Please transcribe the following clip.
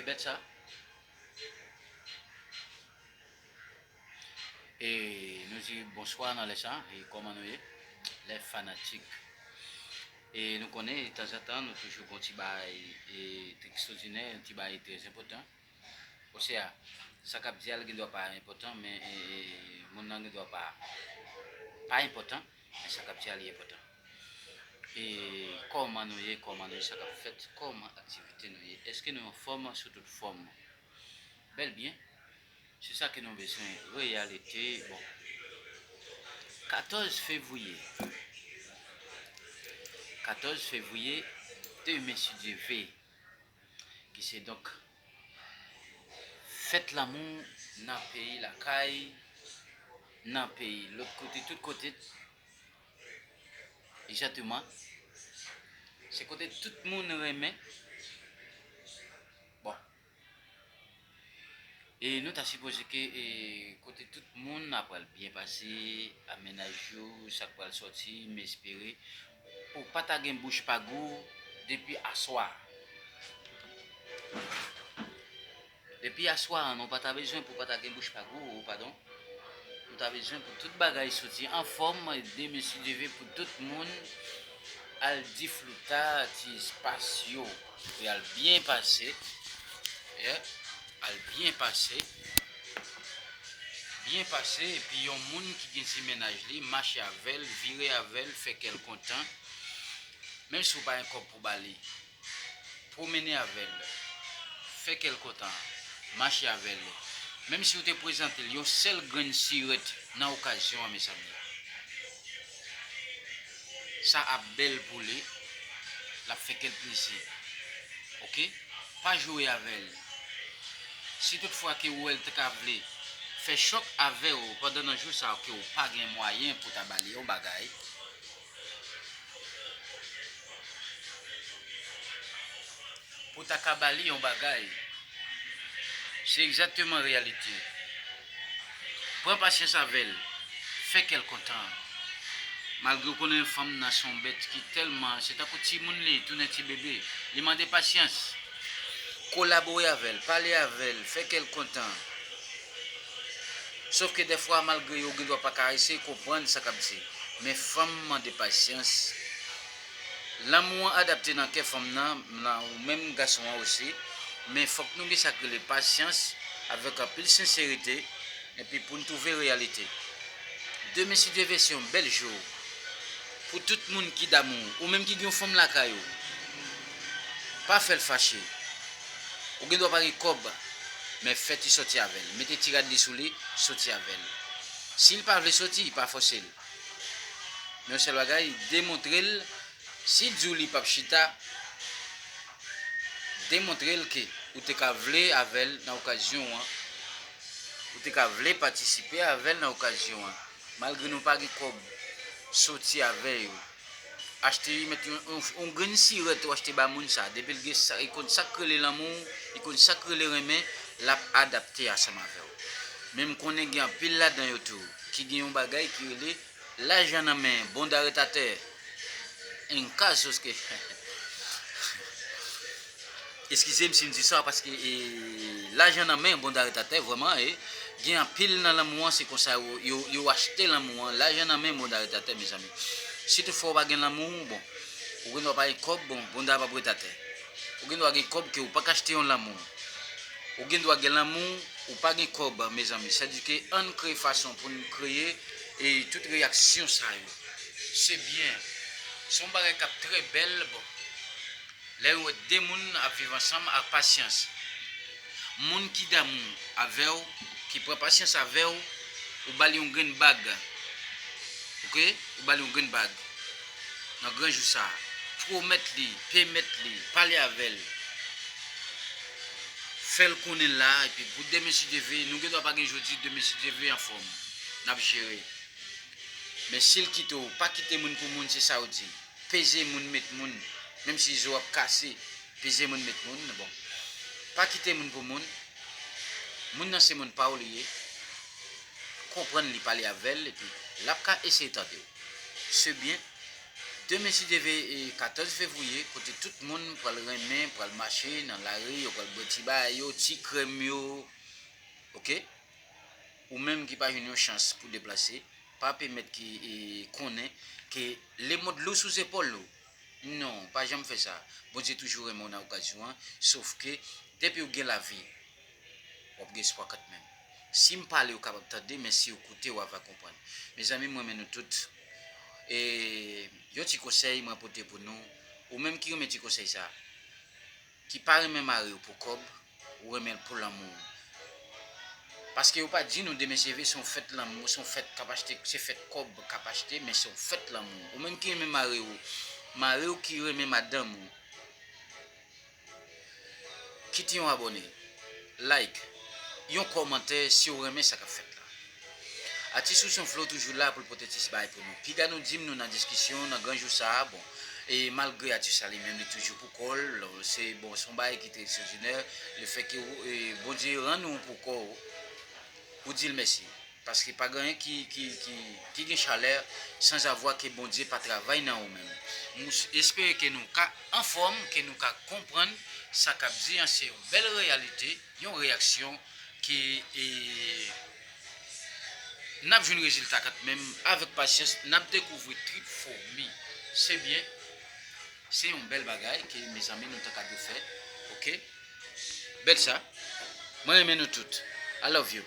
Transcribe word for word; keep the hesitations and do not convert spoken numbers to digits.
Bèt sa. E nou di bonswa nan lè sa, e kòman nou ye? Lè fanatik. E nou konnen, tanzantan, nou toujou gon ti bagay, e, ekstraòdinè, yon ti bagay trè enpòtan. Osea, sa k ap di a, l gen dwa pa enpòtan, men, e, e, moun nan gen dwa pa, pa enpòtan, men sa k ap di a, li enpòtan. E kòman nou ye, kòman nou ye, sa k ap fèt, kòman aktivite nou ye? Èske nou anfòm sou tout fòm? Bèl byen. Se sa ke nou bezwen, reyalite. Bon. Katòz fevriye. Katòz fevriye, demen si Dye ve. Ki se donk fèt lanmou nan peyi lakay, nan peyi lòt kote, tout kote. Egzakteman. Se kote tout moun renmen. Bon. E nou ta sipoze ke, e, kote tout moun ap pral byen pase, a mennaj yo, sa k pral sòti, m espere pou pa ta gen bouch pa gou depi aswè. Depi aswè an, nou pa ta bezwen pou pa ta gen bouch pa gou, padon. Nou ta bezwen pou tout bagay soti anfòm, demen si Dye ve pou tout moun al di flouta ti espas yo pou y al byen pase. Yeah. Al byen pase. Byen pase, epi yon moun ki gen ti mennaj li, mache avè l, vire avè l, fè kè l kontan. Menm si w pa gen kòb pou ba li, pwomennen avè l, fè kè l kontan, mache avè l. Menm si w te prezante l yon sèl grenn sirèt nan okazyon an, mezanmi, sa ap bèl pou li, l ap fè kè l plezi. Oke? Pa joure avè l. Si toutfwa ke ou wè l te ka vle fè chòk avè w pandan nan jou sa yo ke w pa gen mwayen pou ta ba li yon bagay, pou ta ka ba li yon bagay. Se egzakteman reyalite. Pran pasyans avè l. Fè kè l kontan. Malgre w konnen fanm nan se yon bèt ki tèlman, se tankou timoun li, tounen ti bebe. Li mande pasyans. Kolabore avè l, pale avè l, fè kè l kontan. Sòf ke dèfwa, malgre yo gen dwa pa ka eseye konprann sa k ap di, men fanm mande pasyans. Lanmou an adapte nan kè fanm nan, nan ou menm gason an osi, men fòk nou gen sa k rele pasyans avèk anpil senserite, epi pou n twouve reyalite. Demen, si Dye ve, se yon bèl jou pou tout moun ki damou, ou menm ki gen yon fanm lakay ou, pa fè l fache. Ou gen dwa pa gen kòb, men fè ti sòti avè l. Mete ti rad li sou li, soti avè l. Si l pa vle soti, pa fòse l. Men yon sèl bagay, demontre l, si l di w li p ap chita, demontre l ke ou te ka vle avè l nan okazyon an, ou te ka vle patisipe avè l nan okazyon an. Malgre nou pa gen kòb, soti avè yo. Achte, met yon, yon, yon grenn sirèt ou achte ba moun sa. Depi l gen sa, li konn sa k rele lanmou, li konn sa k rele renmen, l ap adapte ansanm avè w. Men m konnen gen anpil ladan yo tou ki gen yon bagay ki rele lajan nan men, bonda ret atè. En casos que Eskize m si m di sa, paske, e, lajan nan men, bonda ret atè, vrèman, e, gen anpil nan lanmou an, se konsa yo, yo, yo achte lanmou an, lajan nan men, bonda ret atè, mezanmi. Si toutfwa w pa gen lanmou, bon, ou gen dwa pa gen kòb, bon, bonda p ap ret atè. Ou gen dwa gen kòb ke ou pa ka achte yon lanmou. Ou gen dwa gen lanmou, ou pa gen kòb, mezanmi. Sa di ke ann kreye fason pou n kreye, e, tout reyaksyon sa yo. Se byen. Se yon bagay k ap trè bèl, bon. Lè w wè de moun ap viv ansanm ak pasyans. Moun ki damou avè w, ki pran pasyans avè w, ou ba l yon grenn bag. Oke? Ou ba l yon grenn bag. Nan gran jou sa a. Pwomèt li, pèmèt li, pale avè l. Fè l konnen l la, epi pou demen si Dye ve, nou gen dwa pa gen jodi, demen si Dye ve anfòm. N ap jere. Men si l kite w, pa kite moun pou moun, se sa yo di. Peze moun, met moun, menm si zo ap kase, peze moun, met moun, bon. Pa kite moun pou moun. Moun nan se moun pa w li ye. Konprann li, pale avè l, epi l ap ka eseye tande w. Se byen. Demen, si Dye vle, e katòz fevriye, kote tout moun pral renmen, pral mache nan lari, yo pral bwè ti bagay yo, ti krèm yo. Oke? Ou menm ki pa jwenn yon chans pou deplase, pa pèmèt ki e, konnen ke lemond lou sou zepòl ou. Non, pa janm fè sa. Bondye toujou renmen w nan okazyon an, sof ke depi w gen lavi, w ap gen espwa kanmenm. Si m pale, ou kapab tande, men si w koute, w ava konprann. Mezanmi, m renmen nou tout. E yon ti konsèy mwen pote pou nou. Ou menm ki renmen ti konsèy sa, ki pa renmen mari w pou kòb, ou renmen l pou lanmou w. Paske yo pa di nou demen se vre, se yon fèt lanmou, se yon fèt k ap achte, se fèt kòb k ap achte, men se yon fèt lanmou. Ou menm ki renmen mari w, mari w ki renmen madanm ou, kite yon abòne, like, yon kòmantè si w renmen sa k ap fèt la. Atis Ousyon Flow toujou la pou l pote ti bagay pou nou. Piga nou di m nou nan diskisyon, nan gran jou sa a, bon. E malgre atis la li menm, li toujou pou kò l, se bon, se yon bagay ki trè ekstraòdinè. Lefètke ou, e, Bondye rann ou pou kò w, ou di l mèsi. Paske pa gen anyen ki, ki, ki, ki gen chalè sanzavwa ke Bondye pa travay nan ou menm. M espere ke nou ka anfòm, ke nou ka konprann sa k ap di an, se yon bèl reyalite, yon reyaksyon ke e, n ap jwenn rezilta kanmenm avèk pasyans, n ap dekouvri trip fomi. Se byen, se yon bèl bagay ke mezanmi nou ta ka dwe fè. Oke? Bèl sa. Mwen renmen nou tout. I love you.